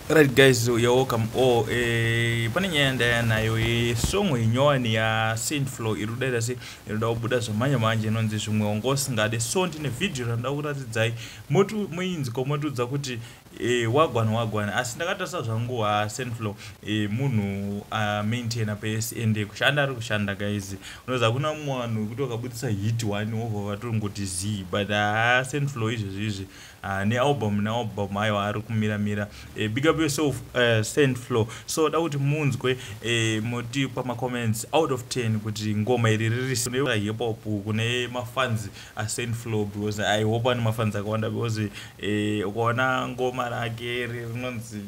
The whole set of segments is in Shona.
Right guys, you're welcome all. Pane nyaya ndaya nayo yesong inyowani yaSaint Floew iri kudaita se inoda kubuda zvamanje manje, inonzi Zvimwe Wanga Usingade. So ndine vhidhiyo randida kuratidzai, muinzwa motiudza kuti wagwana wagwana. Asi ndakatarisa zvangu, Saint Floew munhu amaintaina pese, ende kushanda ari kushanda, guys. Unoziva kuna mumwe vanhu wekuti vakabudisa hit one wobva vatongoti zii, but haa, Saint Floew izvezvi izvi nealbum nealbum, aiwa, ari kumiramira. Big up yourself, Saint Floew. So da kuti munzwe, mutipa macomments out of 10 kuti ngoma iri riri hip hop kune mafans aSaint Floew, because I hope ane mafans akawanda, because ukaona ngoma rake rinonzi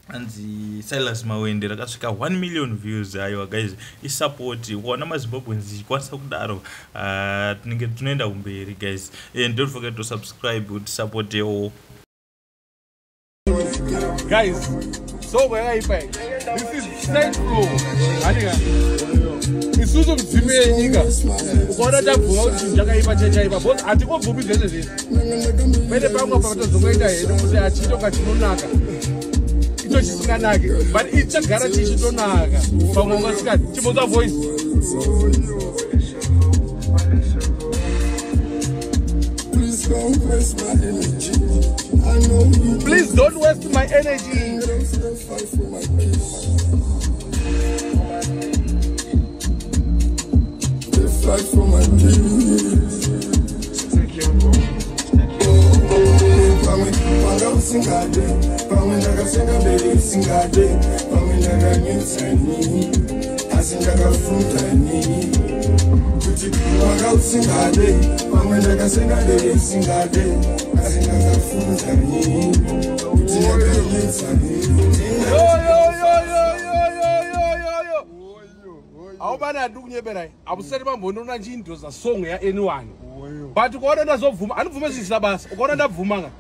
anzi Silas Mawende rakasvika 1 million views, aiwa guys, isupport. Ukaona maZimbabweans ichikwanisa kudaro, tinenge tinoenda kumberi, guys. And don't forget to subscribe kuti supportewo. Guys, so yakaipa. This is Saint Floew. Anika isusu mudzimu yenyika, ukaona tabvuma kuti chinhu chakaipa, chachaipa, because hatingobvumi zvese zvese. Pene pamwe patozongoita hedu kuti achiitoka chinonaka, icho chisinganaki, but ichi chagara chichitonaka. Pamwe ungasikati chimbonzwa voice. Please don't waste my energy. I know you Please don't waste my energy. Don't still fight for my peace. They fight for my peace. Pamwe wanga usingade, pamwe ndakasenga mberi usingade, pamwe ndakanyutsani, asi ndakafundani kuti wanga usingade, pamwe ndakasenga mberi usingade, asi ndakafundani kuti ndakanyutsani. Yo yo yo yo yo yo yo yo yo, aubana, handiri kunyeberai, hamusati mambondiona ndichiendorsa song yaanyone, but ukaona ndazobvuma, handibvume zvisina basa. Ukaona ndabvuma nga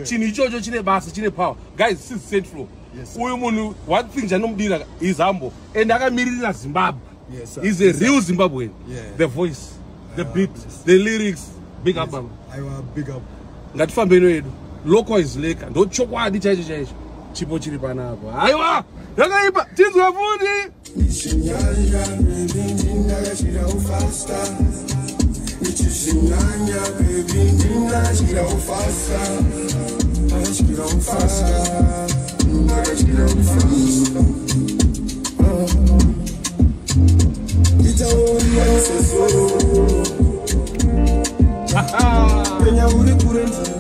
chinhu ichocho chine basa, chine power. Guys, this is Saint Floew. Uyu munhu, one thing chanomudira is humble and akamiririra Zimbabwe. Yes, sir. Is a real Zimbabwean. The voice, the beat, the lyrics, big up, baba. Aiwa, big up. Ngatifambeni wedu. Local is lekker, ndo chokwadi chaicho chaicho. Chipo chiri panapa, aiwa, yakaipa. Tinzwe futi. Ndichinyanya baby, ndinakachira ufasta. Ndichizvinyanya baby, ndinakachira ufasta. Ndakachira ufasta. Ndakachira ufasta. Itaona sezoro. Penya uri kure ndiri.